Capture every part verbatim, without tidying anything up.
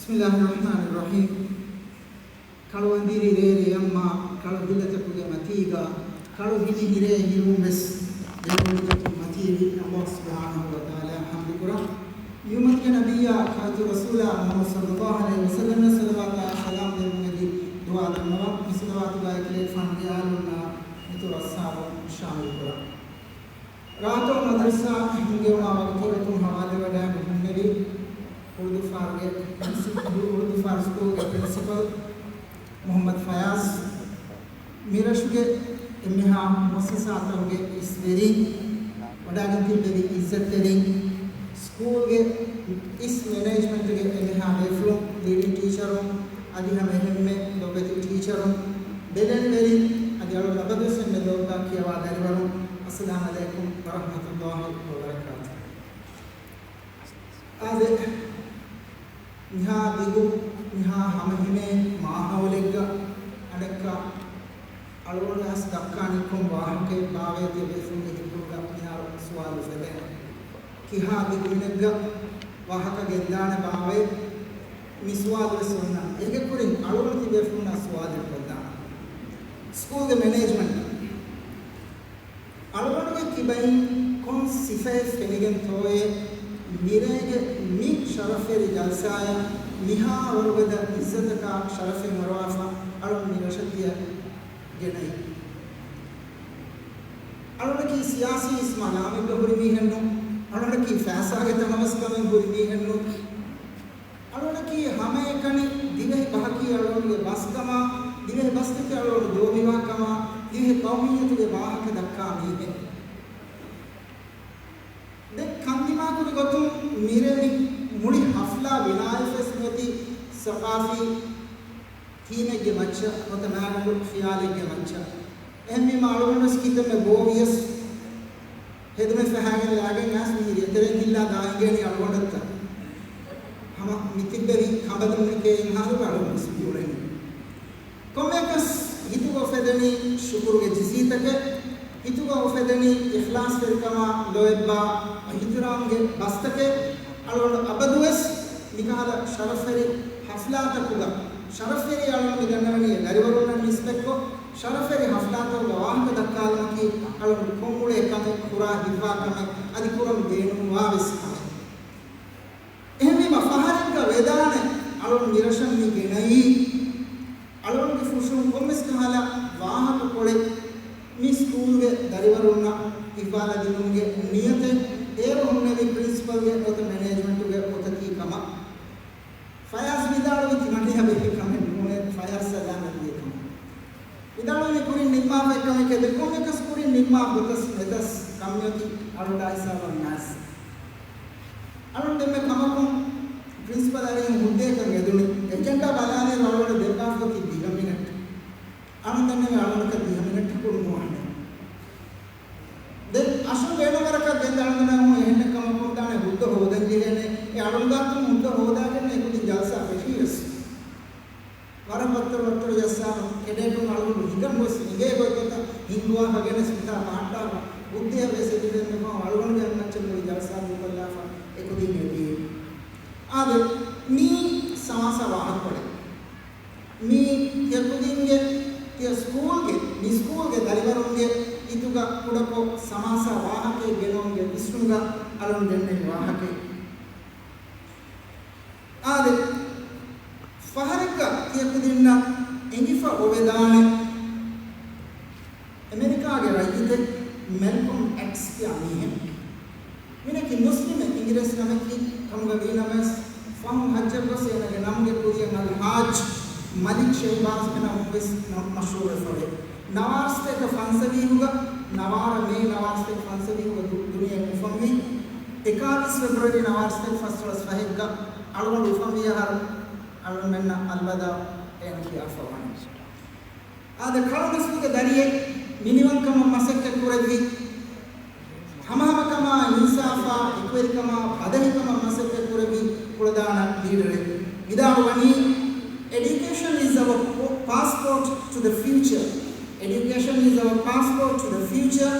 بسم الله الرحمن الرحيم. ކަޅު އަނދިރި ރޭރެޔަށްމާ ކަޅު ހިލަތަކުގެ މަތީގަ، ކަޅު ހިނި ހިރޭ ހިރުން ވެސް ދެރަވުނިގަތުން މަތީވި ﷲ ސުބްޙާނަހޫ ވަތަޢާލާއަށް ޙަމްދުކުރަން. މިއުއްމަތުގެ ނަބިއްޔާ ކައިތު ރަސޫލާ މުޙައްމަދު ޞައްލައްލާހު ޢަލައިހި ވަސައްލަމަށް ޞަލަވާތާ ސަލާމް ދެއްވުމެދި ދުޢާ ދަންނަވަން. މި ޞަލަވާތުގައި ކިލޭގެފާނުގެ އާލުންނާ މިތުރު އަޞްޙާބުން ޝާމިލުކުރަން. ރާއަތޮޅު މަދްރަސާ ހިންގެވުމާ ވަގުތުގަތުން ހަވާލުވެވަޑައި މި ހުންނެވި ހުޅުދުފާރުގެ ޕްރިންސި-، ހުޅުދުފާރު ސްކޫލްގެ ޕްރިންސިޕަލް މުޙައްމަދު ފަޔާޒް، މިރަށުގެ އެންމެހާ މުއައްސަސާތަކުގެ އިސްވެރިން، ވަޑައިގެން ތިއްބެވި އިއްޒަތްތެރިން، ސްކޫލްގެ އިސް މެނޭޖްމަންޓުގެ އެންމެހާ ބޭފުޅުން، ލީޑިން ޓީޗަރުން، އަދި ހަމަ އެހެންމެ ލޮބެތި ޓީޗަރުން، ބެލެނިވެރިން، އަދި އަޅުގަނޑު އަބަދުވެސް އެންމެ ލޯބިވާ ކިޔަވާ ދަރިވަރުން، އައްސަލާމް ޢަލައިކުމް ވަރަޙްމަތުﷲ ވަބަރަކާތުހު. އާދެ، މިހާ ދިގު، މިހާ ހަމަހިމޭން މާހައުލެއްގަ އަނެއްކާ އަޅުގަނޑު އައިސް ދައްކާނީ ކޮން ވާހަކައެއް ބާވޭތި ބޭފުޅުންގެ ހިތުގަ މިހާރު ސުވާލު އުފެދޭނެ. ކިހާ ދިގުމިނެއްގަ ވާހަކަ ގެންދާނެ ބާވޭ؟ މި ސުވާލު ވެސް އޮންނަން. އޭގެ ކުރިން އަޅުގަނޑު ތިބޭފުޅުންނާ ސުވާލެއް ކޮށްލާނަން. ސްކޫލްގެ މެނޭޖްމަންޓް އަޅުގަނޑުގެ ކިބައިން ކޮން ސިފައެއް ފެނިގެންތޯއޭ މިރޭގެ މި ޝަރަފްވެރި ޖަލްސާއަށް މިހާ ވަރުގަދަ އިއްޒަތަކާ ޝަރަފެއް އޮރުވާފަ އަޅުން މި ރަށަށް ތިޔަ ގެނައީ؟ އަޅުންނަކީ ސިޔާސީ އިސް މަގާމެއްގަ ހުރި މީހެއްނު، އަޅުންނަކީ ފައިސާގެ ތަނަވަސްކަމެއް ހުރި މީހެއްނު، އަޅުންނަކީ ހަމައެކަނި ދިވެހި ބަހަކީ އަޅުންގެ ބަސްކަމާ، ދިވެހި ބަސްތަކީ އަޅުން ދޯބިވާކަމާ، ދިވެހި ޤައުމިއްޔަތުގެ ވާހަކަ ދައްކާ މީހެއް. ދެން ކަންދިމާކުރި ގޮތުން މިރޭ މި މުޅި ހަފްލާ ބިނާއަށްވެސް ނުވަތި ސަޤާފީ ތީމެއްގެ މައްޗަށް ނުވަތަ މާގަނޑު ޚިޔާލެއްގެ މައްޗަށް. އެހެންވީމަ އަޅުގަނޑުވެސް ކިތަންމެ ބޯވިޔަސް ހެދުމެއް ފަހާގެން ލާގެން އައިސް މިހިރި އެތެރެއިން ހިއްލާ ދާ އިނގޭނީ އަޅުގަނޑަށްތަ؟ ހަމަ މި ތިއްބެވި ކަނބަލުންނެކޭ އިންހާލުގަ އަޅުގަނޑުވެސް މިއުޅެނީ. ކޮންމެއަކަސް ހިތުގަ އުފެދެނީ ޝުކުރުގެ ޖިޒީތަކެއް، ހިތުގަ އުފެދެނީ އިޚްލާޞްވެރިކަމާ ލޯތްބާ އިޙްތިރާމްގެ ބަސްތަކެއް. އަޅުގަނޑު އަބަދުވެސް މިކަހަލަ ޝަރަފްވެރި ހަފްލާތަކުގަ، ޝަރަފްވެރި އަޅުގަނޑު ދަންނަވަނީ ދަރިވަރުންނަށް ނިސްބަތްކޮށް، ޝަރަފްވެރި ހަފްލާތަކުގަ ވާހަކަ ދައްކާލުމަކީ އަޅުގަނޑު ކޮށްއުޅޭ ކަމެއް، ކުރާ ހިތްވާ ކަމެއް، އަދި ކުރަން ބޭނުންވާ ވެސް ކަމެއް. އެހެންވީމަ ފަހަރެއްގަ ވެދާނެ އަޅުން މިރަށަށް މި ގެނައީ، އަޅުންގެ ފުށުން ކޮންމެސް ކަހަލަ ވާހަކަކޮޅެއް މި ސްކޫލްގެ ދަރިވަރުންނަށް ހިއްވާލަދިނުމުގެ ނިޔަތެއް އޭރު ހުންނެވި ޕްރިންސިޕަލްގެ ނުވަތަ މެނޭޖްމަންޓުގެ އޮތަކީ ކަމަށް. ފަޔާޒް ވިދާޅުވި ތިމަންނަޔާ ބެހޭ ކަމެއް ނޫނޭ، ފަޔާޒް ސަލާމަތްވި ކަމަށް. ވިދާޅުވީ ކުރިން ނިންމާފައި ކަމެކޭ، ދެން ކޮންމެއަކަސް ކުރިން ނިންމާ ގޮތަސް ނެތަސް ކަންމިއޮތީ އަޅުގަނޑާ ހިސާބަށް ނާސް. އަޅުން ދެންމެ ކަމަކުން ޕްރިންސިޕަލް އަރިހުން ހުއްދައަކަށް އެދުނީ. އެޖެންޑާ ބަލާލިއިރު އަޅުގަނޑަށް ދެއްވާފަ އޮތީ ދިހަ މިނެޓް. އަޅުން ދަންނަވީ އަޅުގަނޑަކަށް ދިހަ މިނެޓް ކުރުން ނުވާނެ. ދެން އަށުން ބޭނުންވަރަކަށް ގެންދާ އަޅުގަނޑަށް އެހެންނެއް ކަމަކުން ދާނެ ހުއްދަ ހޯދަން ޖެހޭނެ. އެ އަޅުން ދާކަމުން ހުއްދަ ހޯދާގެން އެކުދިން ޖަލްސާ ފެށީވެސް. ވަރަށް ވައްތަރު ވައްތަރު ޖައްސާފަ، ކެޑޭޓުން އަޅުގަނޑު ހިނގަން ގޮސް އިނގޭ ގޮތްގޮތަށް ހިންގުވާފަ ގެނެސް މިތާ ބަހައްޓާފަ، ހުއްދައަށް ވެސް އެދިދެން މިފަހުން އަޅުގަނޑުގެ މައްޗަށް މުޅި ޖަލްސާ ދޫކޮށްލާފަ އެކުދިން އެދިޔަ. އާދެ، މީ ސަމާސާ ވާހަކަކޮޅެއް. މީ ތިޔަ ކުދިންގެ، ތިޔަ ސްކޫލްގެ، މި ސްކޫލްގެ ދަރިވަރުންގެ ހިތުގަ ކުޑަކޮށް ސަމާސާ ވާހަކައެއް ގެނައުމުގެ ވިސްނުމުގަ އަޅުން ދެންނެވި ވާހަކައެއް. އާދެ، ފަހަރެއްގަ ތިޔަ ކުދިންނަށް އެނގިފަ އޮވެދާނެ، އެމެރިކާގެ ރައްޔިތެއް މެލްކޮމް އެކްސް ކިޔާ މީހެއް. މީނަކީ މުސްލިމެއް، އިނގިރޭސި ނަމަކީ ކަމުގަ ވީނަމަވެސް، ފަހުން ހައްޖަށް ގޮސް އޭނަގެ ނަމުގެ ކުރިޔަށް އަލް ހާޖް މަލިކް ޝެހްބާޒްގެ ނަމުން ވެސް ނަ-، މަޝްހޫރުވެފަވޭ. ނަވާރަ ސަތޭކަ ފަންސަވީހުގަ، ނަވާރަ މޭ ނަވާރަ ސަތޭކަ ފަންސަވީހުގަ ދު-، ދުނިޔެއަށް އުފަންވީ. އެކާވީސް ފެބްރުއަރީ ނަވާރަ ސަތޭކަ ފަންސަވީސް ފަހެއްގަ އަޅުގަނޑު އުފަންވި އަހަރު އަޅުގަނޑުމެންނަށް އަލްވަދާ އޭނަ ކިޔާފަ ވާނެ. އާދެ، ކަޅު ނަސްލުގެ ދަރިއެއް މިނިވަންކަމަށް މަސައްކަތް ކުރެއްވި، ހަމަހަމަކަމާ އިންސާފާ އެކުވެރިކަމާ ބަދަހިކަމަށް މަސައްކަތް ކުރެއްވި ކުޅަދާނަ ލީޑަރެއް ވިދާޅުވަނީ، Education is our passport to the future. Education is our passport to the future,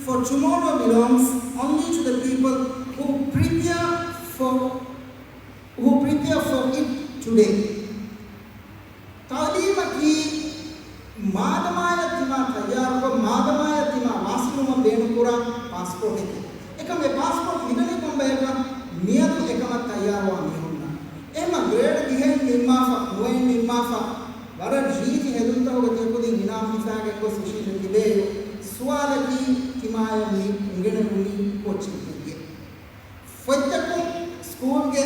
for tomorrow belongs only to the people who prepare for, who prepare for it to ދޭ. ތައުލީމަކީ މާދަމާޔަށް ތިމާ ތައްޔާރުކޮށް، މާދަމާޔަށް ތިމާ ވާސިލުވުމަށް ބޭނުންކުރާ ޕާސްޕޯޓެކޭ. އެކަމް އެ ޕާސްޕޯޓް ލިބެނީ ކޮންބަޔަކަށް؟ މިއަދު އެކަމަށް ތައްޔާރުވާ މީހުންނަށް. އެހެންމަ ގްރޭޑް ދިހައިން ނިންމާފަ، ނުވައިން ނިންމާފަ، ވަރަށް ރީތި ހެދުންތަކުގަ ތިޔަ ކުދިން އިނާމް ހިފާގެން ގޮސް ހުށީގަ ތިބޭއިރު، ސުވާލަކީ ތިމާޔަށް މި އުނގެނެވުނީ ކޯޗިން ހެއްޔޭ؟ ފޮތްތަކުން ސްކޫލްގެ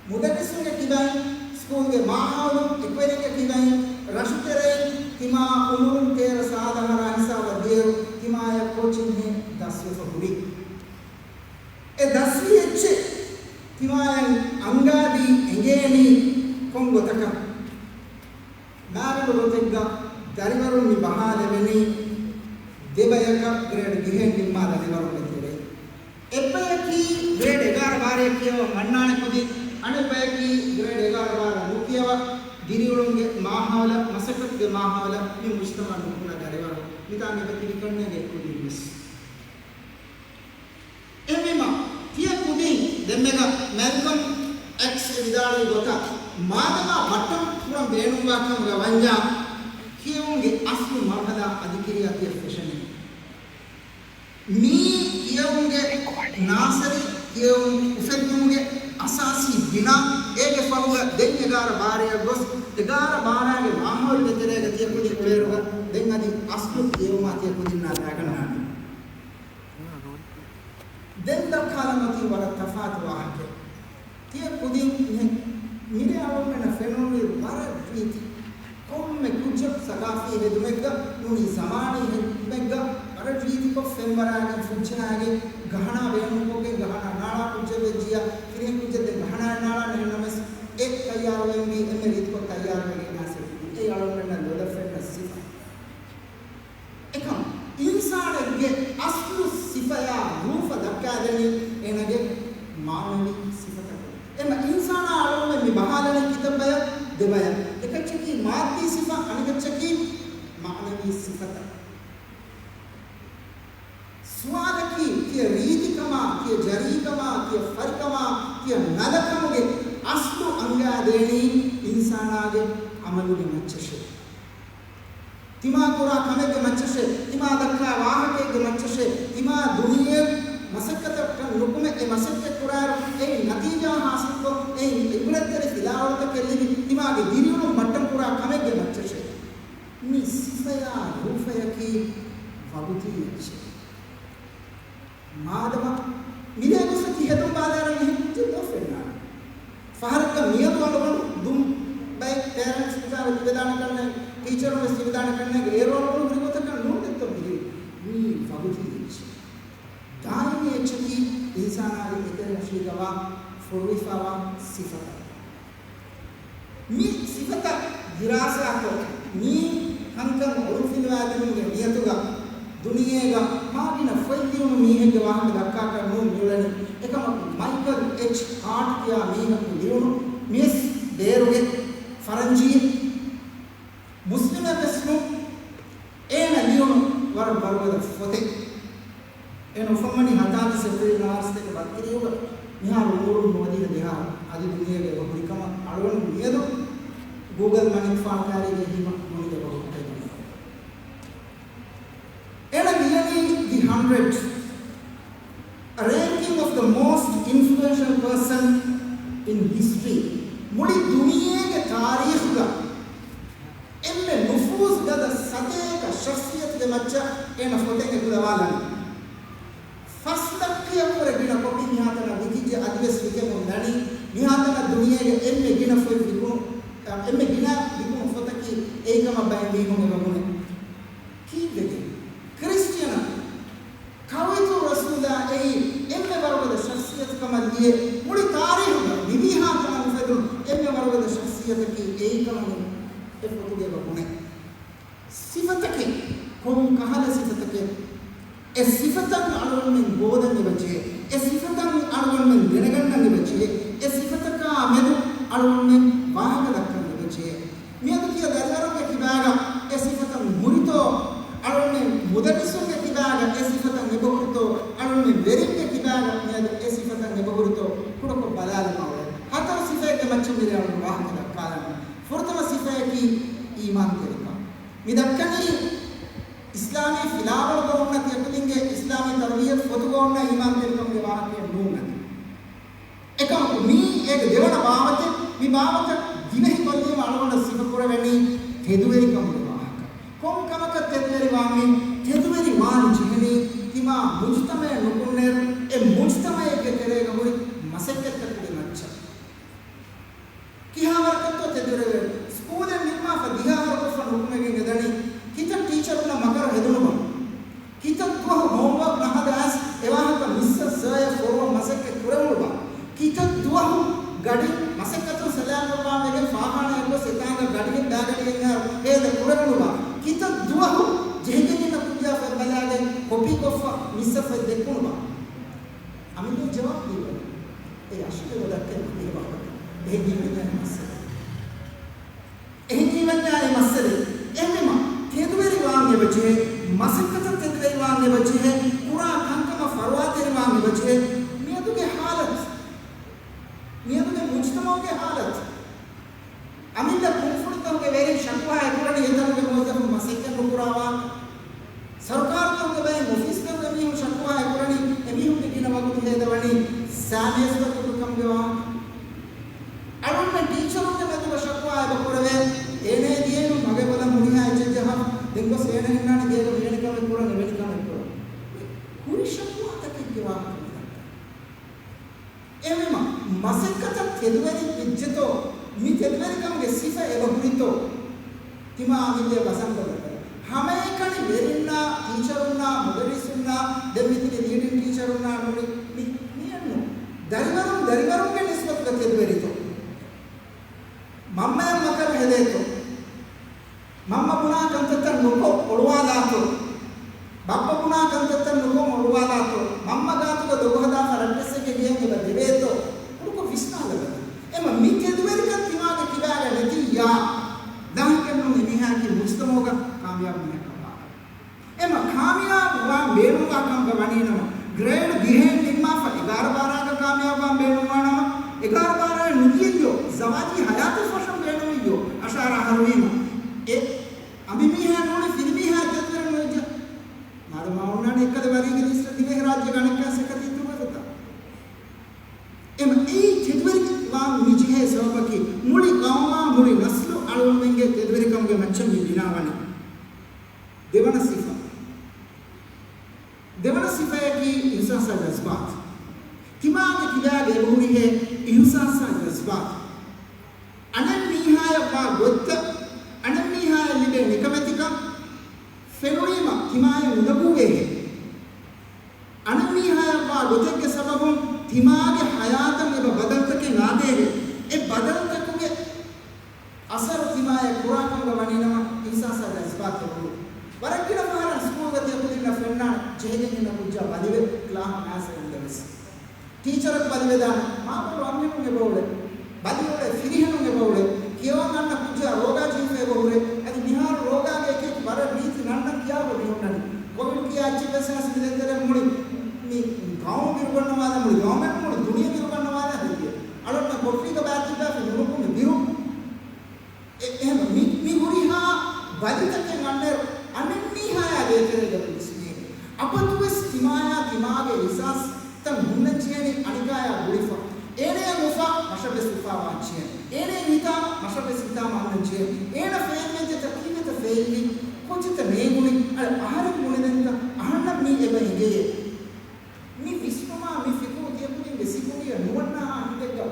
މުދައްރިސުންގެ ކިބައިން، ސްކޫލްގެ މާހައުލުން، އެކުވެރިންގެ ކިބައިން، ރަށުތެރެއިން ތިމާ އުމުރުން ތޭރަ ސާދަ އަހަރާ ހިސާބަށް ދިޔައިރު، ތިމާޔަށް ކޯޗިންހެއް ދަސްވެފަ ހުރި. އެ ދަސްވި އެއްޗެއް ތިމާޔަށް އަންގާދީ އެނގޭނީ ކޮން ގޮތަކަށް؟ މާގަނޑު ގޮތެއްގަ ދަރިވަރުން މި ބަހާލެވެނީ ދެބަޔަކަށް ގްރޭޑް ދިހައިން ނިންމާ ދަރިވަރުންގެ ތެރެއިން. އެއްބަޔަކީ ގްރޭޑް އެގާރަ ބާރައަށް ކިޔަވަން ވަންނާނެ ކުދިން، އަނެއްބަޔަކީ ގްރޭޑް އެގާރަ ބާރަ ނުކިޔަވާ ދިރިއުޅުމުގެ މާހައުލަށް، މަސައްކަތުގެ މާހައުލަށް މި މުޖްތަމަޢަށް ނުކުމެ ދަރިވަރު. މިތާނގަ ތިބި ކަންނޭނގެ ކުދިންވެސް. އެހެންވީމަ، ތިޔަ ކުދިން ދެންމެގަ މެލްކަމް އެކްސް ވިދާޅުވި ގޮތަށް، މާދަމާ ބައްޓަން ފުރަން ބޭނުންވާ ކަމުގަ ވަންޏާ، ކިޔެވުމުގެ އަސްލު މަރުހަލާ އަދި ކިރިޔާ ތިޔަ ފެށެނީ. މީ ކިޔެވުމުގެ ނާސަރީ، ކިޔެވުން އުފެއްދުމުގެ އަސާސީ ބިނާ، އޭގެ ފަހުގަ ދެން އެގާރަ ބާރައަށް ގޮސް، އެގާރަ ބާރަގެ މާހައުލުގެ ތެރޭގަ ތިޔަ ކުދިން އުޅޭއިރުގަ، ދެން އަދި އަސްލު ކިޔެވުމާ ތިޔަ ކުދިންނާ ދާގަންނާނެ. ދެން ދައްކާލަން އޮތީ ވަރަށް ތަފާތު ވާހަކައެއް. ތިޔަ ކުދިން މި-، މިރޭ އަޅުގަނޑުމެންނަށް ފެނުނުއިރު ވަރަށް ރީތި ކޮންމެ ކުއްޖަކު ސަގާފީ ހެދުމެއްގަ ނޫނީ ޒަމާނީ ހެދުމެއްގަ ވަރަށް ރީތިކޮށް ފެންވަރާގެން ފުއްޖައިގެން ގަހަނާ ބޭނުންކޮށްގެން ގަހަނާ ނާޅާ ކުއްޖަކު ވެއްޖިއްޔާ ފިރިހެން ކުއްޖަކު ދެން ގަހަނާއެއް ނާޅާނެ ނަމަވެސް އެ ތައްޔާރުވެގެންވީ އެންމެ ރީތިކޮށް ތައްޔާރުވެގެން އައިސް އެ އަޅުގަނޑުމެންނަށް ލޮލަށް ފެންނަ ސިފަ. އެކަމް އިންސާނެއްގެ އަސްލު ސިފަޔާ ރޫފަ ދައްކާދެނީ އޭނަގެ މާނަވީ ސިފަތަކުން. އެމަ އިންސާނާ އަޅުގަނޑުމެން މި ބަހާލަނީ ކިތައް ބަޔަށް؟ ދެ ބަޔަށް. އެކައްޗަކީ މާއްދީ ސިފަ، އަނެކައްޗަކީ މާނަވީ ސިފަތައް. ސުވާލަކީ، ތިޔަ ރީތިކަމާ، ތިޔަ ޖަރީކަމާ، ތިޔަ ފަރިކަމާ، ތިޔަ ނަލަކަމުގެ އަސްލު އަންގާދޭނީ އިންސާނާގެ އަމަލުގެ މައްޗަށޭ. ތިމާ ކުރާ ކަމެއްގެ މައްޗަށޭ، ތިމާ ދައްކާ ވާހަކައެއްގެ މައްޗަށޭ، ތިމާ ދުނިޔެ މަސައްކަތަށް ނުކުމެ، އެ މަސައްކަތް ކުރާއިރު އެއިން ނަތީޖާ ހާސިލްކޮށް، އެއިން އިބްރަތްތެރި ފިލާވަޅުތަކެއް ލިބި، ތިމާގެ ދިރިއުޅުން ބައްޓަން ކުރާ ކަމެއްގެ މައްޗަށޭ. މި ސިފަޔާ ރޫފަޔަކީ ވަގުތީ އެއްޗެއް. މާދަމާ މިރޭ ގޮސް ތި ހެދުން ބާލާއިރު މިހެން ކުއްޖެއް ދޯ ފެންނާނެ. ފަހަރަކަށް މިއަދު އަޅުގަނޑު ދުން ބައެއް ޕޭރެންޓްސް މިސާލަށް ތިބެދާނެ ކަންނޭނގެ، ޓީޗަރުން ވެސް ތިބެދާނެ ކަންނޭނގެ، އޭރު އަޅުގަނޑު ހުރި ގޮތަކަށް ނޫން ދެއްތޯ މިހިރީ. މީ ވަގުތީ އެއްޗެއް. ދާއިމީ އެއްޗަކީ އިންސާނާގެ އެތެރެއަށީގަވާ ފޮރުވިފަވާ ސިފަތައް. މި ސިފަތައް ދިރާސާކޮށް، މި ކަންކަން އޮޅުންފިލުވާދިނުމުގެ ނިޔަތުގަ ދުނިޔޭގަ މާ ގިނަ ފޮތް ލިޔުނު މީހެއްގެ ވާހަކަ ދައްކާކަށް ނޫން މިއުޅެނީ. އެކަމަކު، މައިކަލް އެޗް ހާޓް ކިޔާ މީހަކު ލިޔުނު މިއެސް ބޭރުގެ ފަރަންޖީއެއް، މުސްލިމެއް ވެސް ނޫން. އޭނަ ލިޔުނު ވަރަށް ވަރުގަދަ ފޮތެއް. އޭނަ އުފަންވަނީ ހަތާވީސް އޭޕްރީލް ނަވާރަސްތޭކަ ބައްތިރީހުގަ. މިހާރު އުމުރުން ނުވަދިހަ ދިހަ އަދި ދުނިޔޭގަ އެބަ ހުރިކަމަށް އަޅުގަނޑު މިއަދު ގޫގަލް މަނިކުފާނު ކާރީގެ ހިމަ މުނި ދެބަހު ހުއްޓައިގަންނަވާ. އޭނަ ލިޔަނީ ދި ހަންޑްރެޑް، A ranking of the most influential person in history. މުޅި ދުނިޔޭގެ ތާރީޚުގަ އެންމެ ނުފޫޒު ގަދަ ސަތޭކަ ޝަޚްޞިއްޔަތުގެ މައްޗަށް އޭނަ ފޮތެއް އެކުލަވާލަނީ. ފަސް ލައްކަޔަށްވުރެ ގިނަ ކޮޕީ މިހާތަނަށް ވިކިއްޖެ އަދިވެސް ވިކެމުން ދަނީ. މިހާތަނަށް ދުނިޔޭގެ އެންމެ ގިނަ ފޮތް ވިކުނު، އެންމެ ގިނަ ވިކުނު ފޮތަކީ އެއީ ކަމަށް ބައެއް މީހުން އެބަ ބުނޭ. ކީއްވެގެން؟ ކްރިސްޓިއަނަކު ކަވެތު ރަސޫލާ އެއީ އެންމެ ވަރުގަދަ ޝަޚްޞިއްޔަތު ކަމަށް ލިޔެ، މުޅި ތާރީޚުގަ މިވީހާތަނަށް އުފެދުނު އެންމެ ވަރުގަދަ ޝަޚްޞިއްޔަތަކީ އެއީ ކަމަށް އެ ފޮތުގަ އެބަ ބުނޭ. ސިފަތަކެއް، ކޮން ކަހަލަ ސިފަތަކެއް؟ އެ ސިފަތައް އަޅުގަނޑުމެން ހޯދަން އެބަޖެހޭ. އެ ސިފަތައް އަޅުގަނޑުމެން ދެނެގަންނަން އެބަޖެހޭ. އެ ސިފަތަކާ މެދު އަޅުގަނޑުމެން ވާހަކަ ދައްކަން އެބަޖެހޭ. މިއަދު ތިޔަ ދަރިވަރުންގެ ކިބާގަ އެ ސިފަތައް ހުރިތޯ؟ އަޅުންމެން މުދައްރިސުންގެ ކިބާގަ އެ ސިފަތައް އެބަހުރިތޯ؟ އަޅުންމެން ވެރިންގެ ކިބާގަ މިއަދު އެ ސިފަތައް އެބަހުރިތޯ؟ ކުޑަކޮށް ބަލާލަމާ އުޅޭ. ހަތަރު ސިފައެއްގެ މައްޗަށް ވާހަކަ ދައްކާލަން. ފުރަތަމަ ސިފައަކީ އީމާންތެރިކަން. މި ދައްކަނީ އިސްލާމީ ފިލާވަޅުގަ އޮންނަ ތިޔަކުދިންގެ އިސްލާމީ ތަރުބިއްޔަތު ފޮތުގަ އޮންނަ އީމާންތެރިކަމުގެ ވާހަކައެއް ނޫން އަދި. އެކަމަކު، މީ އޭގެ ދެވަނަ ބާވަތެއް. މި ބާވަތަށް ދިވެހި ކޮށްލީމަ އަޅުގަނޑަށް ސިފަކުރެވެނީ ތެދުވެރިކަމުގެ ވާހަކަ. ކޮން ކަމަކަށް ތެދުވެރިވާނީ؟ ތެދުވެރިވާން ޖެހެނީ ތިމާ މުޖުތަމައެއް ނުކުންނައިރު، އެ މުޖުތަމައެއްގެ ތެރޭގަ ހުރި މަސައްކަތްތަކުގެ މައްޗަށް. ކިހާވަރަކަށްތޯ ތެދުވެރިވެ، ސްކޫލެއް ނިންމާފަ ދިހަ އަހަރު ކޮށްފަ ނުކުމެގެން އެދަނީ. ކިތައް ޓީޗަރުންނަށް މަކަރު ހެދުނުބާ؟ ކިތައް ދުވަހު ހޯމްވާކް ނަހަދާ އައިސް އެވާހަކަ މިސްއަށް ސަރއަށް ފޮރުވަން މަސައްކަތް ކުރެވުނުބާ؟ ކިތައް ދުވަހު ގަޑިން މަސައްކަތުން ސަލާމަތްވާން ވެގެން ފާޚާނާއަށް ގޮސް އެތާނގަ ގަޑިއެއް ބާގަޑިއެއް އަރު ހޭދަ ކުރެވުނުބާ؟ ކިތައް ދުވަހު ޖެހިގެން އިންނަ ކުއްޖާ ފޮތް ބަލާގެން ކޮޕީ ކޮށްފަ މިސްއަށް ފޮތް ދެއްކުނުބާ؟ އަމިއްލަ ޖަވާބު ދީބަލަ. އެ އަށިގެ ވަދައްކަން އެ ވާހަކަ. އެހެން ހީވަންޏާ މައްސަލަ. އެހެން ހީވަންޏާ މައްސަލަ. އެހެންވީމަ، ތެދުވެރިވާން އެބަޖެހޭ، މަސައްކަތަށް ތެދުވެރިވާން އެބަޖެހޭ، ކުރާ ކަންކަމަށް ފަރުވާތެރިވާން އެބަޖެހޭ. މިއަދުގެ ހާލަތު. މިއަދުގެ މުޖުތަމަޢުގެ ހާލަތު. އަމިއްލަ ކުންފުނިތަކުގެ ވެރިން ޝަކުވާ އެކުރަނީ އެތަނުގެ މުވައްޒަފުން މަސައްކަތް ނުކުރާވާ. ސަރުކާރުތަކުގެ ބައެއް އޮފީސްތަކުގެ މީހުން ޝަކުވާ އެކުރަނީ އެމީހުންގެ ގިނަ ވަގުތު ހޭދަވަނީ ސާމޭސް ދައްކުމުގެ ކަމުގެ ވާހަކަ. އަޅުގަނޑުމެން ޓީޗަރުންގެ މެދުގަ ޝަކުވާ އެބަ ކުރެވޭ، އޭނައޭ ދިޔައިރު މަގޭ ބަލަން ހުރިހާ އެއްޗެއް ޖަހާ، ދެން ގޮސް އޭނަ އިންނާނެ ގޭގަ މިވެނި ކަމެއް ކުރަން، އެވެނި ކަމެއް ކުރަން. ހުރި ޝަކުވާތަކެއްގެ ވާހަކަ މި ދައްކަނީ. އެހެންވީމަ، މަސައްކަތަށް ތެދުވެރި ވެއްޖެތޯ، މި ތެދުވެރިކަމުގެ ސިފަ އެބަ ހުރިތޯ، ތިމާ އަމިއްލަ ވަޒަންކޮށްލައްވައި. ހަމައެކަނި ވެރިންނާ، ޓީޗަރުންނާ، މުދައްރިސުންނާ، ދެން މިތިބި ލީޑިން ޓީޗަރުންނާ ނޫނީ، މި، މިއެއްނު. ދަރިވަރުން، ދަރިވަރުންގެ ނިސްބަތުގަ ތެދުވެރިތޯ؟ މަންމަޔަށް މަކަރު ހެދޭތޯ؟ މަންމަ ބުނާ ކަންތައްތައް ނުކޮށް އޮޅުވާލާތޯ؟ ބައްޕަ ބުނާ ކަންތައްތައް ނުކޮށް އޮޅުވާލާތޯ؟ މަންމަ ގާތުގަ ދޮގު ހަދާފަ ރައްޓެއްސެއްގެ ގެޔަށް އެބަ ދެވޭތޯ؟ ކުޑަކޮށް ވިސްނާލަބަލަ. އެމަ މި ތެދުވެރިކަން ތިމާގެ ކިބާގަ ނެތިއްޔާ، ދާހިކެއްނު އެމީހާއަކީ މުޖުތަމަޢުގަ ކާމިޔާބު މީހަކަށް ވާނެ. އެމަ ކާމިޔާބު ވާން ބޭނުންވާ ކަމުގަ ވަނީނަމަ، ގްރޭޑް ދިހައިން ނިންމާފަ އެގާރަ ބާރާގަ ކާމިޔާބު ވާން ބޭނުންވާނަމަ، އެގާރަ ބާރައިން ނުދިޔައްޔޯ، ޒަވާޖީ ހަޔާތެއް ފަށަން ބޭނުންވިއްޔޯ، އަށާރަ އަހަރުވީމަ. އެ އަނބިމީހާ ނޫނީ ފިރިމީހާ ތެދުވެރި ނުވެއްޖެ. މާދަމާ އޮންނާނެ އެއްކަލަ ވަރީގެ ލިސްޓަށް ދިވެހިރާއްޖޭގަ އަނެއްކާ ސެކަތީ ތުވެފަތާ. އެމަ އެއީ ތެދުވެރިވާން މި ޖެހޭ ސަބަބަކީ، މުޅި ގައުމާ މުޅި ނަސްލު އަޅުގަނޑުމެންގެ ތެދުވެރިކަމުގެ މައްޗަށް މި ބިނާވަނީ. ދެވަނަ ސިފަ. ދެވަނަ ސިފައަކީ އިހުސާސާ ޖަޒްބާތު. ތިމާގެ ކިބާގަ އެބަހުރިހޭ އިހުސާސާ ޖަޒްބާތު. އަނެއް މީހާޔަށް ވާ ގޮތްތައް، އަނެއް މީހާޔަށް ލިބޭ ނިކަމެތިކަން ފެނުނީމަ ތިމާޔަށް އުނދަގޫވޭހޭ. އަނެއް މީހާޔަށް ވާ ގޮތެއްގެ ސަބަބުން ތިމާގެ ހަޔާތަށް އެބަ ބަދަލުތަކެއް އާދޭހޭ. އެ ބަދަލުތަކުގެ އަސަރު ތިމާޔަށް ކުރާކަމުގަ ވަނީނަމަ އިހުސާސާ ޖަޒްބާތެއް ހުރު. ވަރަށް ގިނަ ފަހަރަށް ސްކޫލްގަ ތިޔަކުދިންނަށް ފެންނާނެ ޖެހިގެން އިންނަ ކުއްޖާ ބަލިވެ ކްލާހަށް އައިސް އެރުން ދެވެސް. ޓީޗަރަކު ބަލިވެދާނެ، މާބޮޑު އަންހެނުން އެބައުޅޭ. ބަލިއުޅޭ، ފިރިހެނުން އެބައުޅޭ. ކިޔަވަން އަންނަ ކުއްޖާ ރޯގާ ޖެހިފަ އެބަހުރޭ. އަދި މިހާރު ރޯގާގެ އެކި އެކި ވަރަށް ރީތި ނަންނަން ކިޔާފަ މި އޮންނަނީ. ކޮވިޑް ކިޔާ އެއްޗެއް ވެސް އައިސް މި ދެން ދެރަ މުޅި މި ގައުމު ބިރުގަންނަވާލާ، މުޅި ގައުމެއް ނޫން، މުޅި ދުނިޔެ ބިރުގަންނަވާލާ ހެދިޔަ. އަޅުންނަށް ކޮޓަރީގަ ބާތިއްބާފި ނުނުކުމެ ބިރު. އެ، އެހެން މި، މި ހުރިހާ ބަލިތަކެއް އަންނައިރު އަނެއްމީހާޔާ ދޭތެރޭގަ ވިސްނޭ. އަބަދުވެސް ތިމާޔާ ތިމާގެ އިހުސާސްތައް ހުންނަން ޖެހޭނީ އަނެކާޔާ ގުޅިފަ. އޭނަޔަށް އުފާ މަށަށްވެސް އުފާވާން ޖެހޭ. އޭނަޔަށް ހިތާމަ މަށަށްވެސް ހިތާމަ އަންނަން ޖެހޭ. އޭނަ ފެއިލްވެއްޖެތަ ކީއްވެތަ ފެއިލްވީ؟ ކޮންޗެއްތަ ނޭނގުނީ؟ އަޅެ އަހަރެން ބުނެދެންތަ؟ އަހަންނަށް މީ އެބަ އެނގެޔޭ. މި ވިސްނުމާ މި ފިކުރު ތިޔަކުދިންގެ ސިކުނޑިއަށް ނުވަންނާހާ ހިނދެއްގަ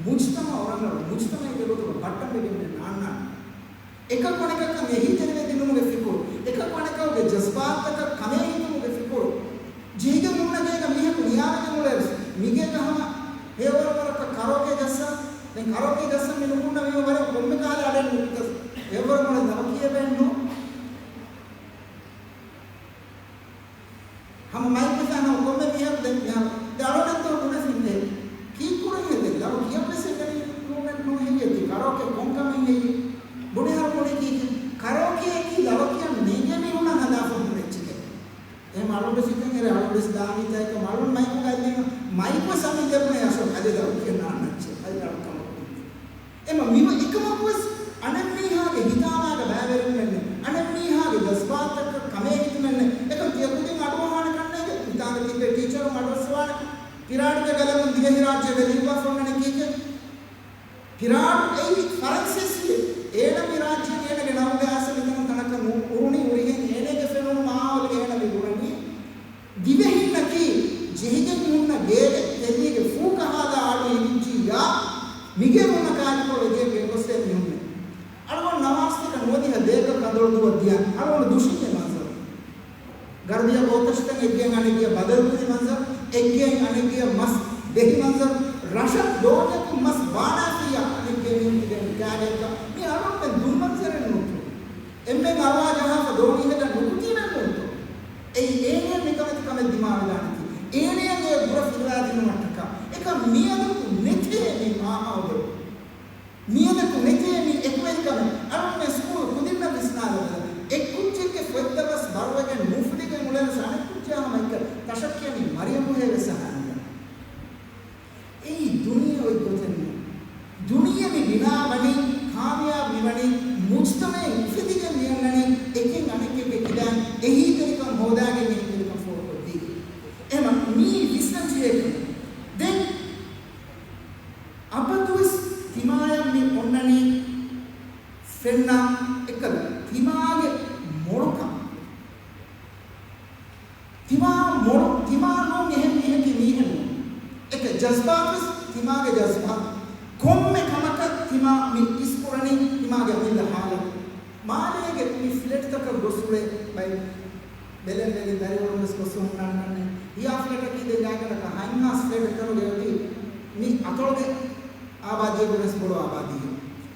މުޖްތަމަޢު ރަނގަޅު މުޖްތަމަޢެއްގެ ގޮތުގަ ބައްޓަންވެގެން ނާންނާނެ. އެކަކު އަނެކަކަށް އެހީތެރިވެ ދިނުމުގެ ފިކުރު، އެކަކު އަނެކަކުގެ ޖަޒްބާތުތަކަށް ކަމޭހިތުމުގެ ފިކުރު، ޖެހިގެން ހުންނަ ގޭގަ މީހަކު ނިޔާވެގެން އުޅޭވެސް، މިގޭގަ ހަމަ ހެޔޮވަރު ވަރަކަށް ކަރޯކޭ ޖައްސާ، ދެން ކަރޯކޭ ޖައްސަން މި ނުކުންނަ މީހުން ވަރަށް ކޮންމެ ކާލެ އަޑެއް ނުކުތަސް، ހެޔޮވަރު މޮޅެއް ލަވަކީއެއް ވެއެއްނު. ހަމަ މައިކު ފަހަނަ ކޮންމެ މީހަކު ދެން މިހާރު ދެ އަޅުގަނޑު ބުނެފިން ކީއްކުރަން ހެދެ ލަވަ ކިޔަން ވެސް އެކަނި ނޫނެއް ނޫން ހެއްޔޭ ތި ކަރޯކޭ ކޮންކަމެއް ހެއްޔޭ؟ ބުނެހަރު ބުނެ ކީކޭ؟ ކަރޯކޭއަކީ ލަވަ ކިޔަން ނޭނގޭ މީހުންނަށް ހަދާފަ ހުންނަ އެއްޗެކޭ. އެހެން އަޅުގަނޑު ސިކަން އެރެ އަޅުގަނޑު ވެސް ދާނީތާ އެކަމް އަޅުގަނޑު މައިކުގަ އައްލީމަ މައިކު ވެސް އަމިއްލަ ބުނެ އަށޯ އަދި ލަވަ ކިޔަން ނާންނަ އެއްޗެއް އަދި އަޅު ކަމަކު ނުވޭ. ވެސް އަނެއްމީހާގެ ހިތާމާގަ ބައިވެރިވުމެއް ނެތް، އަނެއްމީހާގެ ޖަޒްބާތަކަށް ކަމޭހިތުމެއް ނެތް. އެކަމް ތިޔަ ކުދިން އަޑުއަހާނެ ކަންނޭނގެ ހިތާގަ ތިބޭ ޓީޗަރުން އަޑުއައްސަވާނެ. ޕިރާޑުގެ ގަލަމުން ދިވެހިރާއްޖޭގަ ލިޔުއްވާފަ އޮންނަނީ ކީކޭ؟ ޕިރާޑު އެއީ ފަރަންސޭސިއެއް. އޭނަ މި ރާއްޖޭގަ އޭނަގެ ނަމުގެ އައިސް މިތަނުން ތަނަކަށް އު-، އުރުނީ އުރިހެން އޭނަގެ ފެނުނު މާހައުލުގަ އޭނަ މި ބުނަނީ. ދިވެހިންނަކީ ޖެހިގެން ހުންނަ ގޭގެ ތެރެއިގެ ފޫ ކަހާލާ އަޑު އިވިއްޖިއްޔާ، މިގޭ ހުންނަ ކާލިކޮޅު އެ ގޭގަ ގޮސްދޭ މީހުންނޭ. އަޅުގަނޑު ނަމާސްތަކަށް ނުވަދިހަ ދޭއްގަ ކަނދޮޅު ދުވަށް ދިޔަ އަޅުގަނޑު ދުށިން އެ މަންޒަރު. ގަރުދިޔަ ގޯތަށިތައް އެއްގެއަށް އަނެއްގެއަށް ބަދަލުކުރި މަންޒަރު، އެއްގެއިން އަނެއްގެއަށް މަސް ދެހި މަންޒަރު، ރަށަށް ދޯނިއަކުން މަސް ބާނާފިއްޔާ އަނެއްގޭ މީހުން ތިބެން ކާގެއަކަށް. މި އަޅުގަނޑުމެން ދުން މަންޒަރެއް ނޫންތޯ؟ އެންމެން އަރުވާ ޖަހާފަ ދޯނި ހެދާ ނުކުތީމެއް ނޫންތޯ؟ އެއީ އޭނައަށް ނިކަމެތި ކަމެއް ދިމާވެދާނެތީ. އޭނައަށް އެ ބުރަ ފިލުވާދިނުމަށްޓަކާ. އެކަމް މިއަދަކު ނެތޭ މި މާހައުލު. މިއަދަކު ނެތޭ މި އެކުވެރިކަމެއް. އަޅުގަނޑުމެން ސްކޫލް ކުދިންނަށް ވިސްނާލަބަލަ. އެއްކުއްޖެއްގެ ފޮތްތައް ވެސް ބަރުވެގެން ނުފުދިގެން އުޅޭނަސް އަނެއްކުއްޖާ ހަމަ އެކަ ތަށަށް ކިޔަނީ މަރިޔަމުހޭ ވެސް އަހާނީ. އެއީ ދުނިޔެ އޮތް ގޮތެއް ނޫން. ދުނިޔެ މި ބިނާ ވަނީ، ކާމިޔާބު މި ވަނީ، މުޖްތަމަޢެއް އުފެދިގެން މި އަންނަނީ، އެކެއް އަނެކެއްގެ ކިބައިން އެހީތެރިކަން ހޯދާގެން އެހީތެރިކަން ފޯރުކޮށްދީ. އެހެން މީ ވިސްނަން ޖެހޭ ކަމެއް. ދެން އަބަދުވެސް ތިމާޔަށް މި އޮންނަނީ ފެންނަ އެކަލަ ތިމާގެ މޮޅުކަން. ތިމާ މޮޅު، ތިމާ ނޫން އެހެން މީހަކީ މީހެއް ނޫން. އެކަ ޖަޒްބާތުވެސް ތިމާގެ ޖަޒްބާ. ކޮންމެ ކަމަކަށް ތިމާ މި އިސްކުރަނީ ތިމާގެ އަމިއްލަ ހާލަތު. މާލޭގެ މި ފްލެޓްތަކަށް ގޮސް އުޅޭ ބައެއް ބެލެން ބެލި ދަރިވަރުން ވެސް ގޮސް ހުންނާނެ ކަންނޭ. ހިޔާ ފްލެޓަކީ ދެން ގާތްގަނޑަކަށް ހަތް ހާސް ފްލެޓް އެތަނުގެ އޮތީ މި އަތޮޅުގެ އާބާދީއަކުން ވެސް ބޮޑު އާބާދީއެއް.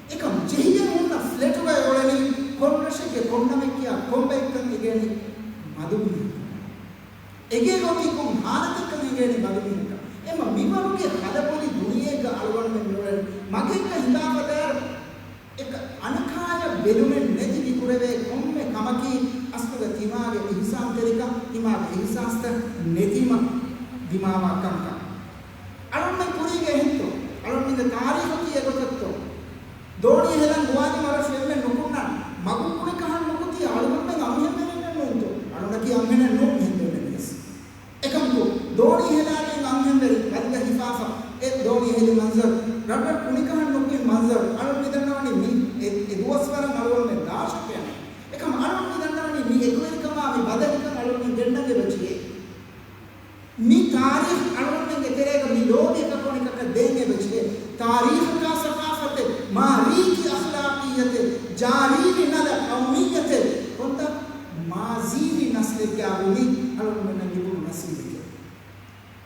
އެކަމް ޖެހިގެން ހުންނަ ފްލެޓުގައި އުޅެނީ ކޮން ރަށެއްގެ ކޮން ނަމެއް ކިޔާ ކޮން ބައެއްކަން އެނގޭނީ މަދުމީހަކަށް. އެގޭގަ އޮތީ ކޮން ހާލަތެއްކަން އެނގޭނީ މަދުމީހަކަށް. އެމަ މިވަރުގެ ހަލަބޮލި ދުނިޔެއެއްގަ އަޅުގަނޑުމެން މިއުޅެނީ. މަގެއްގަ ހިނގާފަ ދާއިރު އެކަ އަނެކާޔަށް ބެލުމެއް ނެތި މި ކުރެވޭ ކޮންމެ ކަމަކީ އަސްލުގަ ތިމާގެ އިހުސާންތެރިކަން، ތިމާގެ އިހުސާސްތައް ނެތީމަ ދިމާވާ ކަންކަން. އަޅުންމެން ކުރީގެ އެހެންތޯ؟ އަޅުންމެންގެ ތާރީޚަކީ އެގޮތަށްތޯ؟ ދޯނި ހެލަން ގޮވާލި މަރަށު އެންމެން ނުކުންނަން. މަގު ކުނިކަހަން ނުކުތީ އަޅުގަނޑުމެން އަންހެންވެރިންނެއް ނޫންތޯ؟ އަޅުންނަކީ އަންހެނެއް ނޫން މިހެން ދެންނެވިޔަސް. އެކަމަކު، ދޯނި ހެލާލި އަންހެންވެރި ކަލްގަ ހިފާފަ އެ ދޯނި ހެލި މަންޒަރު، ރަށްރަށް ކުނިކަހަން ނުކުތް މަންޒަރު، އަޅުން މި ދަންނަވަނީ މި އެ، އެ ދުވަސްވަރަށް އަޅުގަނޑުމެން ދާށެކޭނެ. އެކަމަ އަޅުން މި ދަންނަވަނީ މި އެކުވެރިކަމާ މި ބަދަހިކަން އަޅުން މި ގެންނަން އެބަޖެހޭ. މި ތާރީޚް އަޅުގަނޑުމެންގެ ތެރޭގަ މި ލޯބި އެކަކު އަނެކަކަށް ދޭން އެބަޖެހޭ. ތާރީޚަކާ ސަޤާފަތެއް، މާރީގި އަޚްލާޤިއްޔަތެއް، ޖާރީގި ނަލަ ޤައުމިއްޔަތެއް، ކޮންތަ މާޒީގި ނަސްލެއްގައި ވުނީ އަޅުގަނޑުމެންނަށް ލިބުނު ނަސީބެކޭ.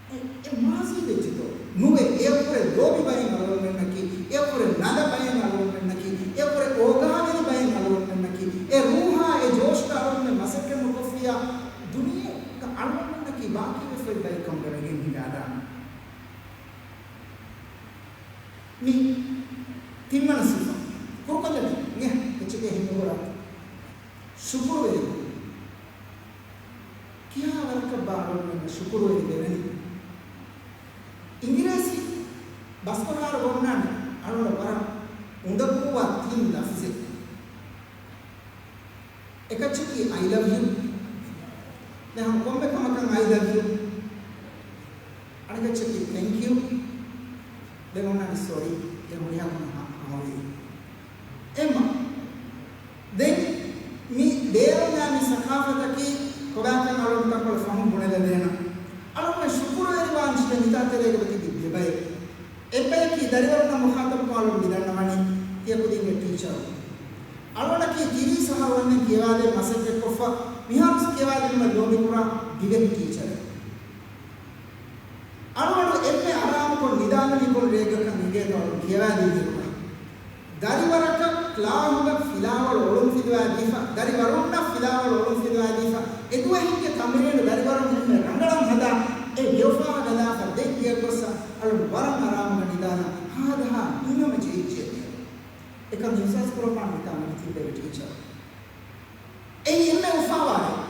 އެ، އެ މާޒީ ވެއްޖެތޯ؟ ނުވެ، އެއަށްވުރެ ލޯބި ބައެއް އަޅުގަނޑުމެންނަކީ، އެއަށްވުރެ ނަލަ ބައެއް އަޅުގަނޑުމެންނަކީ، އެއަށްވުރެ އޯގާވެރި ބައެއް އަޅުގަނޑުމެންނަކީ، އެ ރޫހާ، އެ ޖޯޝްގަ އަޅުގަނޑުމެން މަސައްކަތް ނުކޮށްފިއްޔާ، ދުނިޔެ އަޅުގަނޑުމެންނަކީ ބާކީވެފައި ބައެއްކަމުގަ ވެގެން ހިނގާދާނެ. މި ތިންވަނަ ސިފަ. ކުރުކޮށްލަނީ މި އެއްޗެކޭ ހިނގުރާ. ޝުކުރުވެރި. ކިހާ ވަރަކަށް ބާރުވެގެން ޝުކުރުވެރި ދެވެނީ؟ އިނގިރޭސި ބަސްކޮށާރު ގޮންނާނެ އަޅުގަނޑަށް ވަރަށް އުނދަގޫވާ ތިން ލަފްޒެއް. އެކައްޗަކީ I love you. ދެން ހަމަ ކޮންމެ ކަމަކަށް I love you. އަނެކައްޗަކީ thank you. ދެން އޮންނާނެ sorry. ދެން ހުރިހާ ކަމެއް ހަ-، ހަމަވެރި. އެމަ. ދެން މި ބޭރުން މި ސަޤާފަތަކީ ކޮބާކަން އަޅުން ތަންކޮޅެއް ފަހުން ބުނެލެވޭނަ. އަޅުން ޝުކުރުވެރިވާން ޖެހޭ މިތާ ތެރޭގަ ތިބި ދެބައެއް. އެއްބަޔަކީ ދަރިވަރުންނަށް މުޚާތަބްކޮށް އަޅުން މިދަންނަވަނީ ތިޔަކުދިންގެ ޓީޗަރު. އަޅުގަނޑަކީ ތިރީސް އަހަރު ވަންދެން ކިޔަވާދޭން މަސައްކަތްކޮށްފަ، މިހާރު ކިޔަވާދިނުމަށް ލޯބިކުރާ ދިވެހި ޓީޗަރެއް. އަޅުގަނޑު އެންމެ އަރާމުކޮށް ނިދާލަނީ ކޮން ރެއެއްގަކަން އެނގޭތޯ އަޅުން ކިޔަވާދީ ދިރުގަ. ދަރިވަރަކަށް ކްލާހުގަ ފިލާވަޅު އޮޅުން ފިލުވާދީފަ، ދަރިވަރުންނަށް ފިލާވަޅު އޮޅުން ފިލުވާދީފަ، އެދުވަހެއްގެ ތަމްރީނު ދަރިވަރުން އެންމެ ރަނގަޅަށް ހަދާ، އެ ގެއުފާ ގަދާފަ ދެން ގެޔަށް ގޮސް އަޅުން ވަރަށް އަރާމުގަ ނިދާލާ ހާދަހާ ހިތްހަމަ ޖެހިއްޖެ. އެކަން އިހްސާސް ކުރައްވާން ހިތާމަ ތިބޭ ޓީޗަރ. އެއީ އެންމެ އުފާވާރެއް.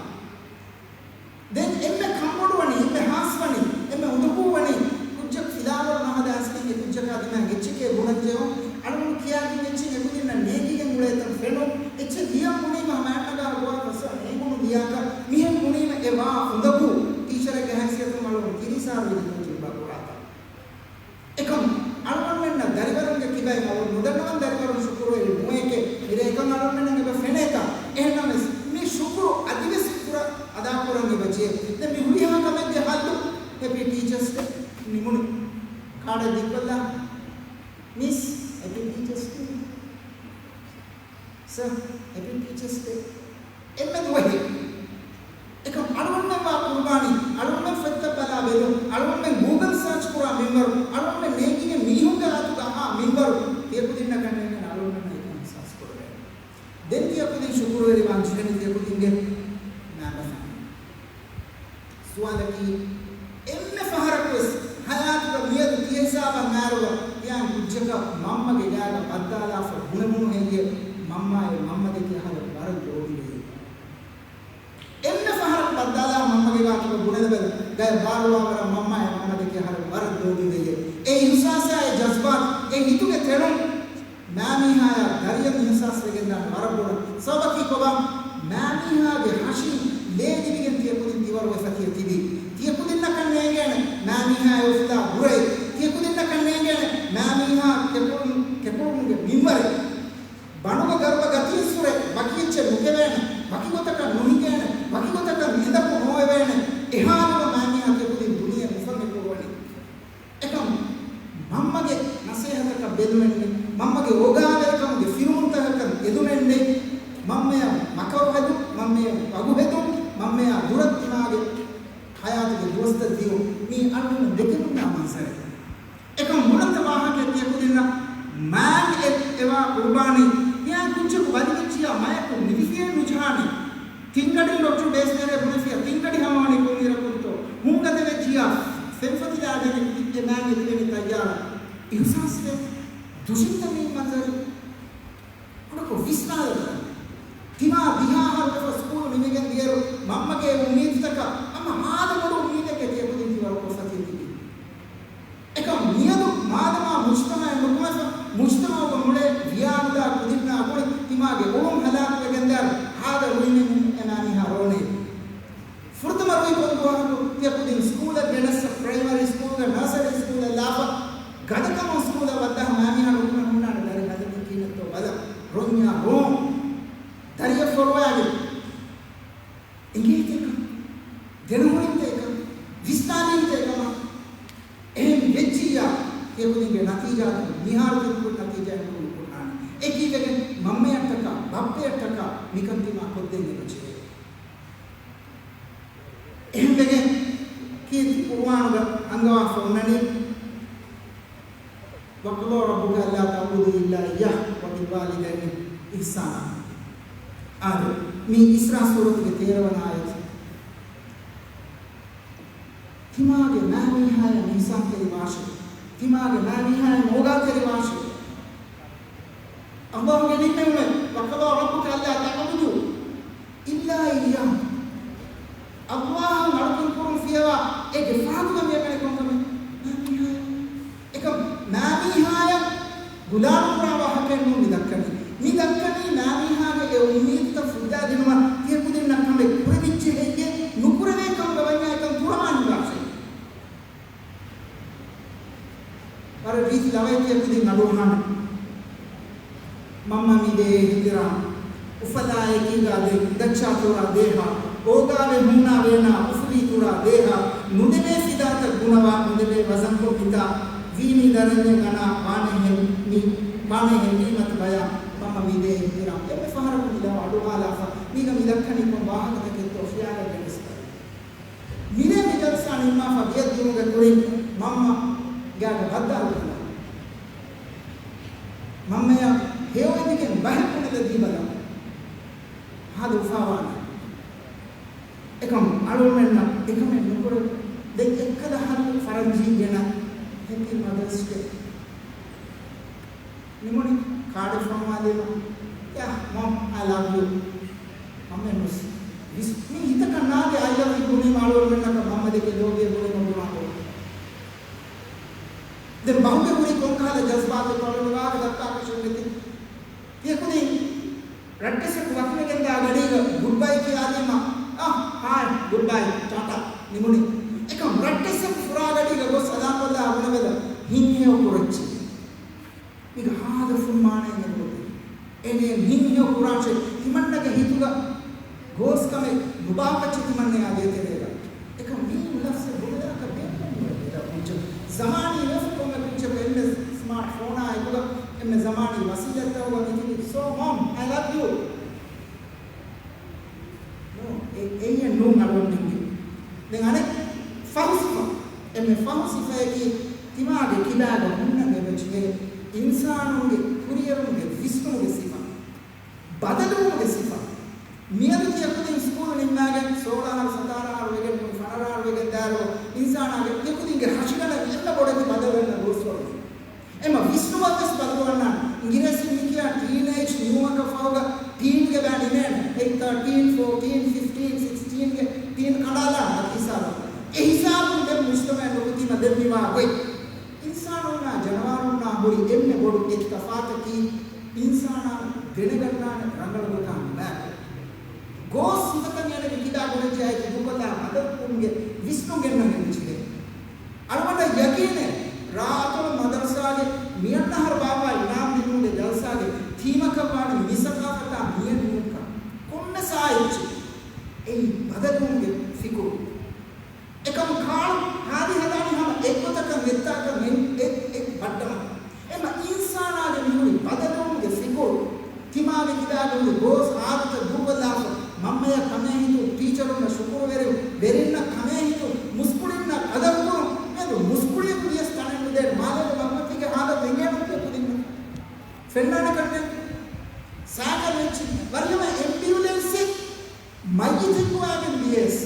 ދެން އެންމެ ކަންބޮޑުވަނީ، އެންމެ ހާސްވަނީ، އެންމެ އުނދަގޫވަނީ، ކުއްޖަކު ފިލާވަޅު ނަހަދާ އަސްލީގެ ކުއްޖަކާ ދިމާއިން އެއްޗެކޭ ބުނަންޖެހުން، އަޅުގަނޑު ކިޔާދިން އެއްޗެއް އެ ހެޕީ ޓީޗާސް ޑޭ. އެންމެ ދުވަހެއް. އެކަމް އަޅުގަނޑުމެން ވާ ޤުރުބާނީ، އަޅުގަނޑުމެން ފޮތްތައް ބަލާ ބެލުން، އަޅުގަނޑުމެން ގޫގަލް ސާޗް ކުރާ މިންވަރު، އަޅުގަނޑުމެން ނޭނގިގެން މީހުންގެ އަތުގަ އަހާ މިންވަރު، ތިޔަކުދިންނަކަށް ނޭނގެން އަޅުގަނޑުމެންނަށް އެކަން އިހްސާސް ކުރެވޭނެ. ދެން ތިޔަކުދިން ޝުކުރުވެރިވާން ޖެހެނީ ތިޔަކުދިންގެ މާބަފައިން. ސުވާލަކީ، އެންމެ ފަހަރަކުވެސް ހަޔާތުގަ މިއަދު ތިޔަ ހިސާބަށް މާރުވަ ތިޔާ ކުއްޖަކަށް މަންމަގެ ގާގަ ބައްދާލާފަ ބުނެވުނު ހެއްޔޭ؟ މަންމާއޭ މަންމަ ދެކެ އަހަރެން ވަރަށް ލޯބިވޭ. އެންމެ ފަހަރަކު ބައްދާލާ މަންމަގެ ގާތުގަ ބުނެލަބަލަ، ގަޔަށް ބާރުވާވަރަށް މަންމާއޭ މަންމަ ދެކެ އަހަރެން ވަރަށް ލޯބިވޭ. އެ އިހުސާސާ އެ ޖަޒްބާތު، އެ ހިތުގެ ތެޅުން، މާމީހާޔާ ދަރިޔަށް އިހުސާސްވެގެންދާނެ ވަރަށް ބޮޑަށް. ސަބަބަކީ ކޮބާ؟ މާމީހާގެ ހަށި ލޭ ލިބިގެން ތިޔަކުދިން ތިވަރު ވެފަ ތިޔަ ތިބީ. ތިޔަކުދިންނަކަށް ނޭނގޭނެ މާމީހާ އެ އުފުލާ ބުރައެއް. ތިޔަކުދިންނަކަށް ނޭނގޭނެ މާމީހާ ކެކުޅުން، ކެކުޅުމުގެ މިންވަރެއް. ބަނޑުގަ ގަރުބަ ގަތީއްސުރެ ވަކި އެއްޗެއް ނުކެވޭނެ، ވަކި ގޮތަކަށް ނުހިނގޭނެ، ވަކި ގޮތަކަށް އެނދަކު ނޯވެވޭނެ. އެހާލުގަ މާމީހާ ތިޔަކުދިން ދުނިޔެ މުފަންމެ ކުރުވަނީ. އެކަމް މަންމަގެ ނަސޭހަތަކަށް ބެލުމެއްނެތް، މަންމަގެ އޯގާވެރިކަމުގެ ފިރުމުންތަކަކަށް އެދުމެއްނެތް، މަންމަޔަށް މަކަރު ހެދުން، މަންމަޔަށް ވަގު ހެދުން، މަންމަޔާ ދުރަށް ތިމާގެ ހަޔާތުގެ ދުވަސްތައް ދިޔުން މީ އަޅުގަނޑު ދެކެމުންނާ މަންޒަރެއް. އެކަމް ބުނަންތަ ވާހަކައެއް ތިޔަކުދިންނަށް މާތް އެ، އެވާ ޤުރުބާނީ ތިޔާ ކުއްޖަކު ބަލިވެއްޖިޔާ މަޔަކު ނިދިފިޔޭ ނުޖަހާނެ. ތިންގަޑިން ޑޮކްޓަރު ބޭސްވެރޭ ބުނެފިޔާ ތިންގަޑި ހަމަވަނީ ކޮންއިރަކުންތޯ؟ ހުންގަދަވެއްޖިޔާ ފެންފޮތިލާ ދެނެ އެ މާތް އެދިވެނި ތައްޔާރަށް. އިހުސާސްވޭ. ދުށިންތަ މި މަންޒަރު؟ ކުޑަކޮށް ވިސްނާލަބަލަ. ތިމާ ދިހަ އަހަރު ވެފަ ސްކޫލު ނިމިގެން ދިޔައިރު މަންމަގެ އުއްމީދުތަކަށް ހަމަ ހާދަ ބޮޑު އުއްމީދެއްގެ ތިޔަ ކުދިން ތި ވަރު ކޮށްފަ ތިބި. އެކަމް މިއަދު މާދަމާ މުޖްތަމައެއް ނުކުމެފަ، މުޖްތަމައުގަ މުޅޭ ވިޔާނުދާ ކުދިންނާ ގުޅި ތިމާގެ އުޅުން ހަލާކުވެގެންދާ ހާދަ ރުއިމެއް އެމާ މިހާ ރޯނޭ. ފުރަތަމަ ރުއި ކޮން ދުވަހަކު ތިޔަ ކުދިން ސްކޫލަށް ގެނައްސަ، ޕްރައިމަރީ ސްކޫލްގަ ނާސަރީ ސްކޫލަށް ލާފަ، ގަދަކަމުން ސްކޫލަށް ވައްދާ މާމީހާ ނުކުމެ ހުންނާނެ ދަރި ހަދަނީ ކިހިނެއްތޯ ބަލަ، ރޮންޏާ ރޯން. ދަރިއަށް ފޮރުވާގެން އެނގޭތަކަން، ދެނުހުރިންތައް އެކަން، ވިސްނާލީންތައް އެކަމަށް. އެހެން ވެއްޖިއްޔާ، ތިޔަކުދިންގެ ނަތީޖާތައް މިހާރު ތިބި ކުރި ނަތީޖާއެއް ނޫން ކުރާނެ. އެކީ ވެގެން މަންމަޔަށްޓަކާ، ބައްޕަޔަށްޓަކާ މިކަން ތިމާ ކޮށްދޭން އެބަޖެހޭ. އެހެން ވެގެން ކީރިތި ޤުރުއާނުގަ އަންގަވާފަ އޮންނަނީ، وقضى ربك ألا تعبدوا إلا إياه وبالوالدين إحسانا. އާދެ، މީ އިސްރާ ސޫރަތުގެ ތޭރަ ވަނަ އާޔަތް. ތިމާގެ މާމީހާޔަށް އިޙްސާންތެރިވާށޭ. ތިމާގެ މާމީހާޔަށް އޯގާތެރިވާށޭ. ﷲ ގެ ނިންމެވުމެއް، وقضى ربك ألا تعبدوا إلا إياه. ﷲ އަށް އަޅުކަން ކުރުން ފިޔަވާ އޭގެ ފަހަތުގަ މިއަކަނި ކޮންކަމެއް؟ މާމީހާޔަށް. އެކަމް މާމީހާޔަށް ގުލާނުކުރާ ވާހަކައެއް ނޫން މި ދައްކަނީ. މި ދައްކަނީ މާމީހާގެ އެ އުއްމީދުތައް ފުއްދާދިނުމަށް ތިޔަ ކުދިންނަށް ކަމެއް ކުރެވިއްޖެ ހެއްޔޭ، ނުކުރެވޭ ކަމުގަ ވަންޏާ އެކަން ކުރަމާ ހިނގާށޭ. ވަރަށް ރީތި ލަވައެއް ތިޔަ ކުދިން އަޑުއަހާނެ. މަންމަ މި ދޭ އިޙްތިރާމް. އުފަލާ އެކީގާ ދެ ދައްޗާ ތުރާ ދޭހާ، އޯގާވެ ހޫނާ ވޭނާ އުފުލީ ތުރާ ދޭހާ، ނުދެވޭ ފިދާތައް ގުނަވާ، ނުދެވޭ ވަޒަންކޮށް މިތާ، ވީމީ ދަރަންޏެއް އަނާ، ވާނޭހެން މި، ވާނޭހެން ވީމަތި ބަޔާ، މަންމަ މި ދޭ އިޙްތިރާމް. އެންމެ ފަހަރަކު މި ލަވަ އަޑުއަހާލާފަ، މީގަ މި ދައްކަނީ ކޮން ވާހަކަތަކެއްތޯ ޚިޔާލެއް ގެނެސްފަ. މިރޭ މި ޖަލްސާ ނިންމާފަ ވިޔަ ދިޔުމުގެ ކުރިން މަންމަ ގާގަ ބައްދާލުކަލާ. މަންމަޔަށް ހެޔޮއެދިގެން ބަހެއް ބުނެލަދީބަލަ. ހާދަ އުފާވާނެ. އެކަމް އަޅުގަނޑުމެންނަށް އެކަމެއް ނުކުރެވޭ. ދެން އެއްކަލަ ހަލު ފަރަންޖީން ގެނަ ހެޕީ މަދަރސް ޑޭ. ނިމުނީ ކާޑެއް ފޮނުވާލީމަ، ޔާ މޮމް، އައި ލަވް ޔޫ. މަންމަ ވެސް ވިސް، މީ ހިތަކަށް ނާދޭ އައި ލަވް ޔޫ ބުނީމަ އަޅުގަނޑުމެންނަކަށް މަންމަ ދެކެ ލޯބިއެއް ބުނީމަ ބުނާ ބޯ. ދެން ބަހުގެ ހުރީ ކޮންކަހަލަ ޖަޒްބާތެއް އަޅުގަނޑު ވާހަކަ ދައްކާކަށެއް ނެތި. ތިޔަ ކުދިން ރައްޓެއްސަކު ވަކިވެގެންދާ ގަޑީގަ ގުޑްބައި ކިޔާލީމަ، އަ، ހާއި، ގުޑްބައި، ޓާޓާ، ނިމުނީ. އެކަމް ރައްޓެއްސަކު ފުރާ ގަޑީގަ ގޮސް ސަލާމްކޮށްލާ ބުނެވޭ ހިތްހެޔޮ ކުރައްޗި. މީގަ ހާދަ ފުން މާނައެއް ނެތް. އެނެއް ހިތްހެޔޮ ކުރާށޭ، ތިމަންނަގެ ހިތުގަ ގޯސްކަމެއް ނުބާކައްޗެއް ތިމަންނަޔާ ދޭތެރޭގަ. އެކަމް މި ލަފްޒެއް ބުނެލާކަށް ބޭނުމެއް ނުވޭ. ކުއްޖަކު ޒަމާނީ ވެފަ ކޮންމެ ކުއްޖަކު އެންމެ ސްމާޓް ފޯނާ އެކުގަ އެންމެ ޒަމާނީ ވަސީލަތްތަކުގަ މިތިބީ. So mom, I love you. އެ، އެއްޔެއް ނޫން އަޅުގަނޑުމެންގެ. ދެން އަނެއް ފަހު ސިފަ. އެންމެ ފަހު ސިފައަކީ ތިމާގެ ކިބާގަ ހުންނަން އެބަޖެހޭ އިންސާނުންގެ ކުރިއެރުމުގެ ވިސްނުމުގެ ސިފަ. ބަދަލުވުމުގެ ސިފަ. މިއަދު ތިޔަކުދިން ސްކޫލު ނިންމާގެން ސޯޅަ އަހަރު، ސަތާރަ އަހަރު ވެގެން ނޫން، ފަނަރަ އަހަރު ވެގެން ދާއިރު އިންސާނާގެ ތިޔަކުދިންގެ ހަށިގަނޑަށް އެންމެ ބޮޑެތި ބަދަލު އެންމެ ދުވަސްވަރު. އެމަ ވިސްނުމަށް ވެސް ބަދަލުވަންނާނެ. އިނގިރޭސިން މިކިޔާ ޓީނޭޖް ނިމުމަކަށް ފަހުގަ ޓީންގެ ބައި ނިމޭނެ. އެއް ތާޓީން، ފޯޓީން، ފިފްޓީން، ސިކްސްޓީންގެ ޓީން ކަނޑާލާ އަދި ހިސާބަށް. އެ ހިސާބުން ދެން މުޖްތަމައެއް ނުކުތީމަ ދެން މިވާ ގޮތް. އިންސާނުންނާ ޖަނަވާރުންނާ ހުރި އެންމެ ބޮޑު އެއް ތަފާތަކީ، އިންސާނާ ދެނެގަންނާނެ ރަނގަޅު ގޮތާ ނުބައި. ގޯސް ސިފަތައް އޭނަގެ ކިބާ ގުޅެއްޖެ އައި ދޫކޮށްލާ ބަދަލުކުރުމުގެ ވިސްނުން ގެންނަން އެބަޖެހޭ. އަޅުގަނޑަށް ޔަގީނޭ، ރާ އަތޮޅު މަދަރުސާގެ މިއަންނަ އަހަރު ބާއްވާ އިނާމް ދިނުމުގެ ޖަލްސާގެ ތީމަކަށް ވާނެ މި ސަގާފަތާ މިއެއް ނޫންކަން. ކޮންމެސް އާއެއްޗެއް އެއީ ބަދަލުވުމުގެ ފިކުރު. އެކަމު ކާޅު ހާދި ހަދާނީ ހަމަ އެއްގޮތަކަށް އެއްތާކަށް އެއް، އެއް، އެއް ބައްޑަމަ. އެމަ އިންސާނާގެ މިހުރި ބަދަލުވުމުގެ ފިކުރު، ތިމާގެ ކިބާގަ ހުރި ގޯސް އާދަތައް ދޫކޮށްލާފަ، މަންމަޔަށް ކަމޭހިތުން، ޓީޗަރުންނަށް ޝުކުރުވެރިވުން، ވެރިންނަށް ކަމޭހިތުން، މުސްކުޅިންނަށް ޤަދަރުކުރުން، މިއަދު މުސްކުޅިޔަކު ދިޔަސް ތަނެއް ނުދޭނެ މާލޭގެ މަގުމަތީގެ ހާލަތު އެނގޭނު ކުދިންނަށް. ފެންނާނެ ކަންނޭނގެ. ސައިކަލް އެއްޗި ވަރިހަމަ އެމްބިއުލެންސެއް މައްޔިތެއް ގޮވާގެން ދިޔަސް،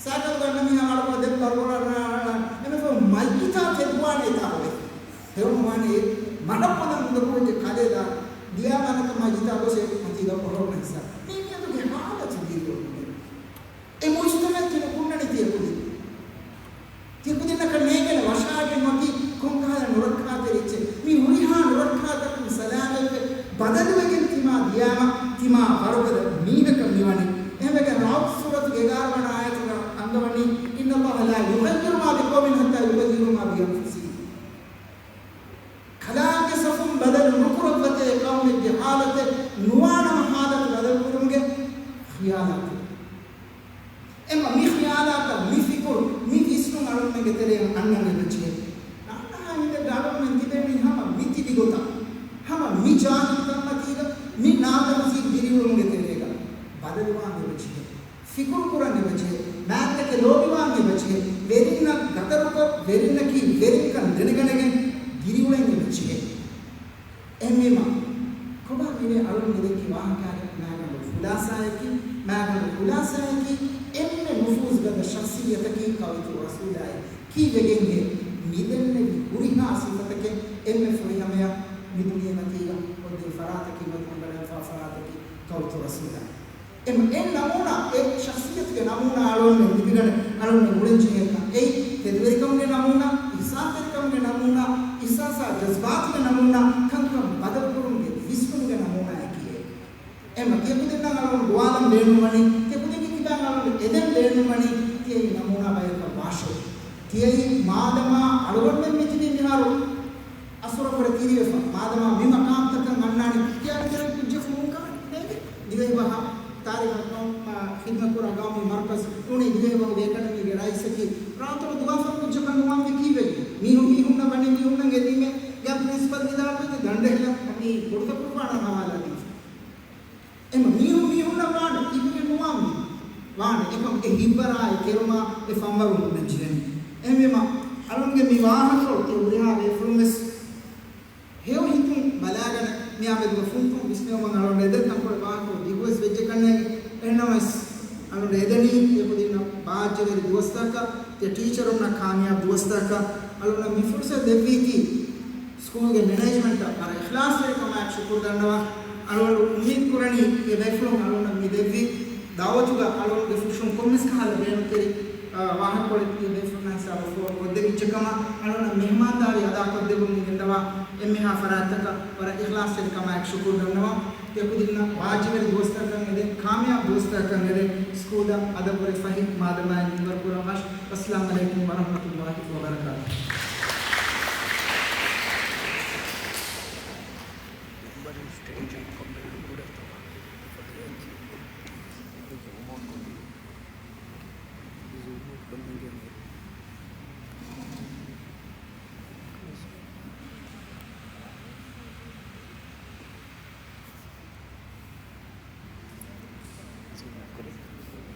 ސައިކަލް ގަންނަ މީހާ ވަޅުކޮށް ދެން ބަރުވަޅަށް އަންނާނެ. އެންމެ ފަހު މައްޔިތާ ތެދުވާނެ އެތާ ހޮވޭ. ހެޔޮނުވާނެ އެ މަޑަށް ބަލަން އުނދަގޫވެއްޖެ ކަލޭ ދާ ދިޔާ މަނަކަށް މައްޔިތާ ގޮސް އެ މަތީގަ އޮހޮރުނަ ހިސާ. މީ މިއަދުގެ ހާލަތު ދިރިއުޅުމުގެ. އެ މުޖްތަމައަށް ތިނު ކުންނަނީ ތިޔަކުދިން. ތިޔަކުދިންނަކަށް ނޭނގޭނެ ވަށާގެން އޮތީ ކޮންކަހަލަ ނުރައްކާތެރި އެއްޗެއް. މި ހުރިހާ ނުރައްކާތަކުން ސަލާމަތްވެ، ބަދަލުވެގެން ތިމާ ވަރުގަދަ މީހަކަށް މިވަނީ. އެހެންވެގެން ރަޢުދު ސޫރަތުގެ އެގާރަ ވަނަ އާޔަތުގަ އަންގަވަނީ، إِنَّ اللَّهَ لَا يُغَيِّرُ مَا بِقَوْمٍ حَتَّىٰ يُغَيِّرُوا مَا بِأَنفُسِهِمْ. ކަލާނގެ ސަފުން ބަދަލު ނުކުރައްވަތޭ ޤައުމެއްގެ ހާލަތެއް ނުވާނަމަ ހާލަތު ބަދަލުކުރުމުގެ ޚިޔާލާތެއް. އެމަ މި ޚިޔާލާތައް، މި ފިކުރު، މި ވިސްނުން އަޅުގަނޑުމެންގެ ތެރެއަށް އަންނަން އެބަޖެހޭ. ނާންނަހާ ހިނދެއްގަ އަޅުގަނޑުމެން ތިބެނީ ހަމަ މި ތިބި ގޮތަށް، ހަމަ މި ޖާހިލްކަންމަތީގަ، މި ނާތަހުޒީބު ދިރިއުޅުމުގެ ތެރޭގަ. ބަދަލުވާން އެބަޖެހޭ. ފިކުރު ކުރަން އެބަޖެހޭ. މާތްލަކެ ލޯބިވާން އެބަޖެހޭ. ވެރިންނަށް ގަދަރުކޮށް، ވެރިންނަކީ ވެރިންކަން ދެނެގަނެގެން ދިރިއުޅެން އެބަޖެހޭ. އެހެންވީމަ، ކޮބާ މިރޭ އަޅުގަނޑު ދެއްކި ވާހަކައިގެ މާގަނޑު ޚުލާސާއަކީ، މާގަނޑު ޚުލާސާއަކީ، އެންމެ ނުފޫޒުގަދަ ޝަޚްޞިއްޔަތަކީ ކައުތު ރަސޫލާއޭ. ކީއްވެގެންހޭ؟ މިދެންނެވި ހުރިހާ ސިފަތަކެއް އެންމެ ފުރިހަމަޔަށް މި ދުނިޔެމަތީގަ އޮތް ދެން ފަރާތަކީ މަދު ކަނޑައަޅާފާ ފަރާތަކީ ކައުތު ރަސޫލާ. އެމަ އެ ނަމޫނާ، އެ ޝަޚްޞިއްޔަތުގެ ނަމޫނާ އަޅުގަނޑުމެން ލިބިގަނެ، އަޅުގަނޑުމެން އުޅެންޖެހޭކަން. އެއީ، ތެދުވެރިކަމުގެ ނަމޫނާ، އިޙްސާންތެރިކަމުގެ ނަމޫނާ، އިޙްސާސާ ޖަޒްބާތުގެ ނަމޫނާ، ކަންކަން ބަދަލުކުރުމުގެ ވިސްނުމުގެ ނަމޫނާއަކީ އެ. އެމަ ތިޔަކުދިންނަށް އަޅުގަނޑު ގޮވާލަން ބޭނުންވަނީ، ތިޔަކުދިންގެ ކިބާ އަޅުގަނޑު އެދެން ބޭނުންވަނީ، ތިޔައީ ނަމޫނާ ބަޔަކަށް ވާށޭ. ތިޔައީ މާދަމާ އަޅުގަނޑުމެން މިތިބީ މިހާރު އަސުރަށްވުރެ ކިރިވެފަ، މާދަމާ މި މަޤާމްތަކަށް އަންނާނެ ކިޔާ ކިޔާ ކުއްޖަކު ނޫންކަމެއް ނޭނގެ. ދިވެހިބަހަށް ތާރީޚަށް ޤައުމަށް ޚިދްމަތްކުރާ ޤައުމީ މަރުކަޒު ނޫނީ ދިވެހިބަހުގެ އެކަޑަމީގެ ރައީސަކީ ރާއަތޮޅު ދުވާފަރު ކުއްޖަކަށް ނުވާންވީ ކީއްވެގެން؟ މީހުން މީހުންނަށް ވަނީ މީހުންނަށް އެދީމޭ. ގާ ޕްރިންސިޕަލް ވިދާޅުވީ ދަނޑެހިލަން މީ ބޮޑުތަކުރުފާނަށް ހަވާލާދީފަ. އެމަ މީހުން މީހުންނަށް ވާނެ، ކީއްވެގެން ނުވާންވީ؟ ވާނެ. އެކަމު އެ ހިތްވަރާ އެ ކެރުމާ އެ ފަންވަރު ހުންނަން ޖެހެނީ. އެހެންވީމަ، އަޅުންގެ މި ވާހަކަ އޮތީ ހުރިހާ ބޭފުޅުން ވެސް ހެޔޮ ހިތުން ބަލާގަނެ، މިއާމެދުގެ ފުންފުން ވިސްނެވުމަށް އަޅުން އެދެން ތަންކޮޅެއް ވާހަކަ ދިގުވެސް ވެއްޖެ ކަންނޭނގެ. އެހެންނަމަވެސް، އަޅުން އެދެނީ ތިޔަކުދިންނަށް ބާއްޖަވެރި ދުވަސްތަކަށް، ތިޔަ ޓީޗަރުންނަށް ކާމިޔާބު ދުވަސްތަކަށް. އަޅުން މި ފުރުސަތު ދެއްވީތީ، ސްކޫލްގެ މެނޭޖްމަންޓަށް ވަރަށް އިޚްލާޞްތެރިކަމާއެކު ޝުކުރު ދަންނަވަން. އަޅުގަނޑު އުއްމީދު ކުރަނީ އެ ބޭފުޅުން އަޅުގަނޑަށް މި ދެއްވި ދަޢުވަތުގަ އަޅުގަނޑުގެ ފުށުން ކޮންމެސް ކަހަލަ ބޭނުންތެރި، އާ، ވާހަކަކޮޅެއް އެ ބޭފުޅުންނާ ހިސާބަށް ފޯރުކޮށްދެވިއްޖެކަމަށް އަޅުގަނޑަށް މެހުމާންދާރީ އަދާކޮށްދެއްވަމުން ގެންދަވާ އެންމެހާ ފަރާތްތަކަށް ވަރަށް އިޚްލާޞްތެރިކަމާއެކު ޝުކުރު ދަންނަވަން. ތިޔަކުދިންނަށް ބާއްޖަވެރި ދުވަސްތަކަކަށް އެދެން، ކާމިޔާބު ދުވަސްތަކަކަށް އެދެން، ސްކޫލަށް އަދަބުވެރި ފަހި މާދަމާއިން މިންވަރު ކުރަން ވާށި. އައްސަލާމު ޢަލައިކުމް ވަރަޙްމަތުﷲި ވަބަރަކާތުހު.